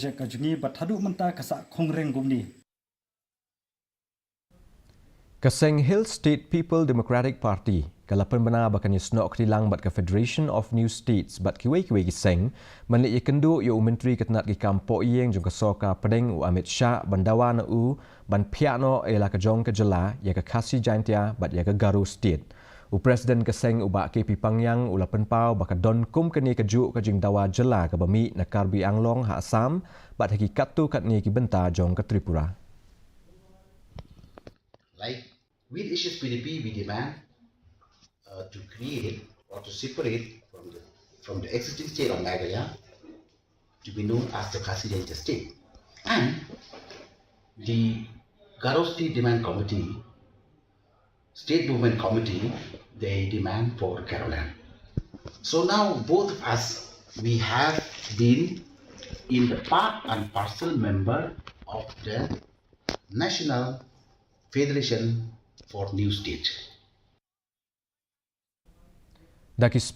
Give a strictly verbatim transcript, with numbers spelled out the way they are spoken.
jaka jong ngi bad haduh mynta ka sah khongryngkumne. Ka seng Hill State People Democratic Party ka la pynbna ba kan ïasnoh kti lang bad ka Federation of New States bad kiwei kiwei ki seng ban leit ïakynduh ïa u Myntri ka tnat ki kam poh ïing jong ka sorkar pdeng u Amit Shah ban dawa na u ban phiah noh ïa la ka jong ka jylla ïa ka Khasi Jaintia bad ïa ka Garo State. U President ka seng u Bah K P Pangyang u la pynpaw ba ka don kum kane kajuh ka jingdawa jylla kaba mih na Karbi Anglong ha Assam bad ha ki katto katne ki bynta jong ka Tripura. Like with H S P D P, we demand uh, to create or to separate from the from the existing state of Meghalaya to be known as the Khasi Jaintia state. And the Garo State Demand Committee, State Movement Committee, they demand for Garoland. So now both of us, we have been in the part and parcel member of the National Federation for New State. Da ki